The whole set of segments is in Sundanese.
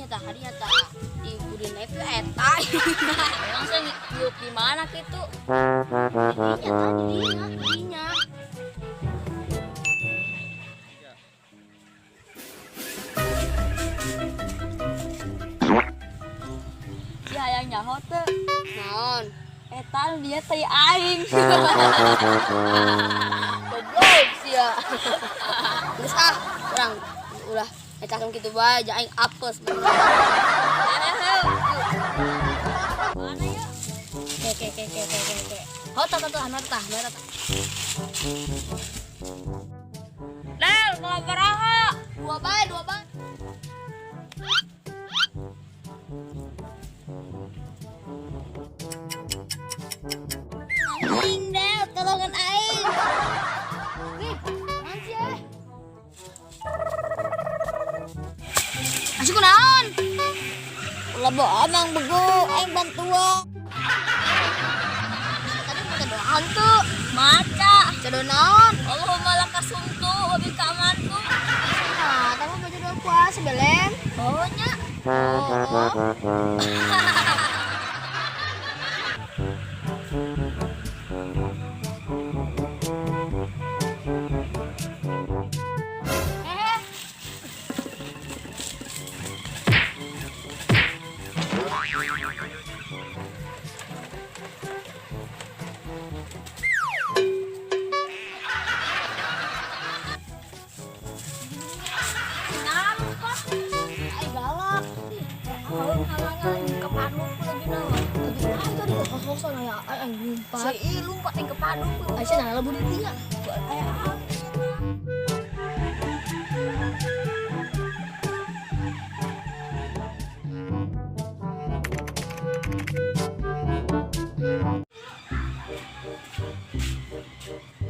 Hadinya tah, hadinya tah. Di budina itu eta. Emang saya ngiup di mana kitu? Dinya tah, dinya, dinya. Si hayang nyaho teu. Naon? Eta nu dia teh aing. Goblok sia. Geus ah, urang ulah eta kan kitu bae, ja aing apes. Mana ya? Ke ke ke ke ke ke. Hot tah tah tah tah tah. Del, mau baraha? Dua bae, dua bae. Aing Del, tolongan aing. Nih, nanti eh. Asik kunaon? Ulah bohong mang begu, aing bantuan. Tadi maca doa tuh. Maca. Maca doa naon? Allahumma laka sumtu wa bika amantu. Nah, kamu baca doa puasa belem. Oh nya. Oh. Eh. Kenapa? Aing galak. Halang-halangan ke Padung lagi naon? Aing tadi kos-kosan aya aing lompat. Si lompat yang ke Padung. Aisyah nah lebu di dinya. Aya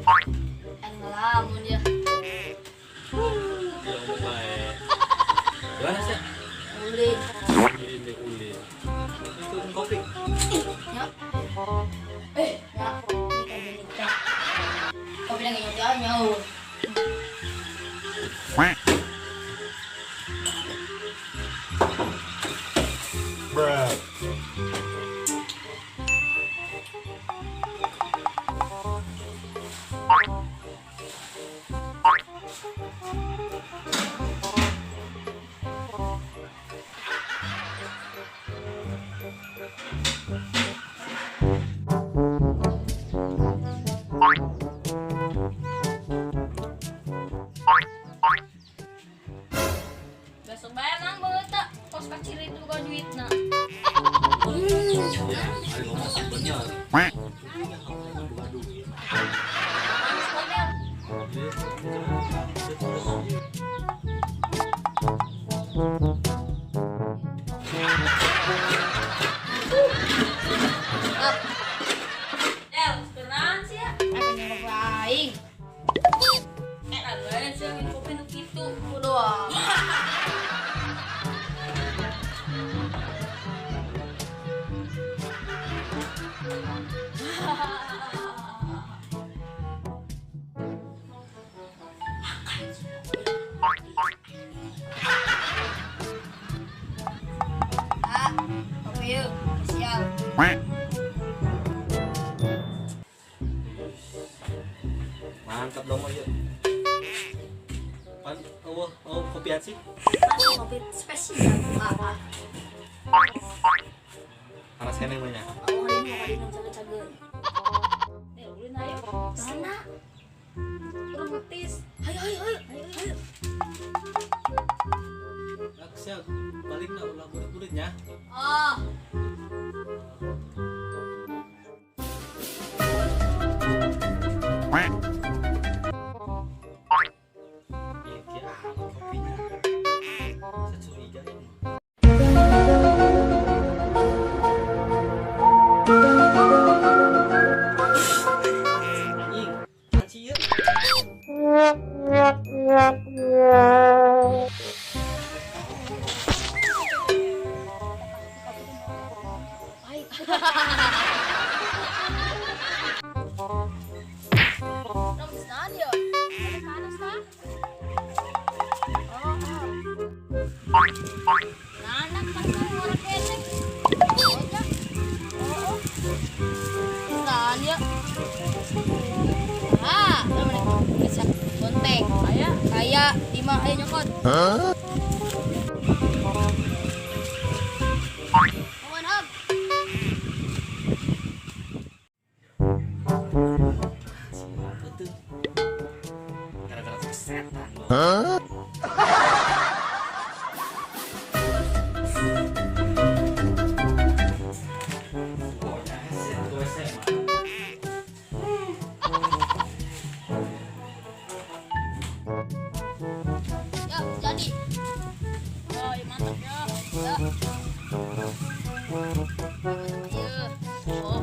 Aing ngelamun ya. Ya ngomong baik. Gimana sih? Ulin. Ini ulin. Itu kopi. Ya. Ya. Nikah nikah. Kopi lagi nyoba nyaur. Bruh. Besok bae mang beungeut teh kos kacir itu bukan duitna. Ya, ada ngomong sih bener. Kopinya kamu buka duit. Manis model. Up. Del, keran sih ya. Aing nyorok aing. Eh, lain sih yang kopi nu kitu. Kudu ah. Ah, kopi yuk. Siap. Mantap dong ya. Pan, oh, oh, kopi sih. Kopi spesial. Ah, ah. Panas kan yang banyak. Oh, hari ini mau kali ini cage-cage. Del, ulin ayo. Mana? Urang ngetis. Ayo, ayo, ayo, ayo, ayo. Siap, balik na ulah burit-buritnya. Oh. Iya, kia amat kopinya. Saya curiga ini. Anjing, anjing ya. Baik. Dong, di ya. Ada panas tah? Oh, oh. Nah, Imah ayo nyokot. Awan hab. Siapa tuh? Gara-gara tuh setan lo. Pokoknya hese tuh SMA. Ya, jadi. Oh, ya mantap ya. Ya. Iya. Oh.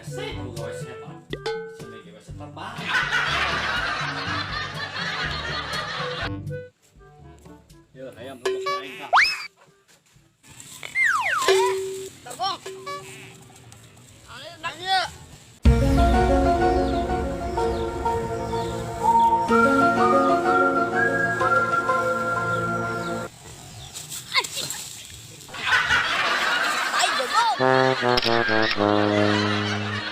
Hese tuh gawe setan. Sebagai gawe setan bae. Yo, hayam lu aing tah. Bagong. Ayo. Tai bagong.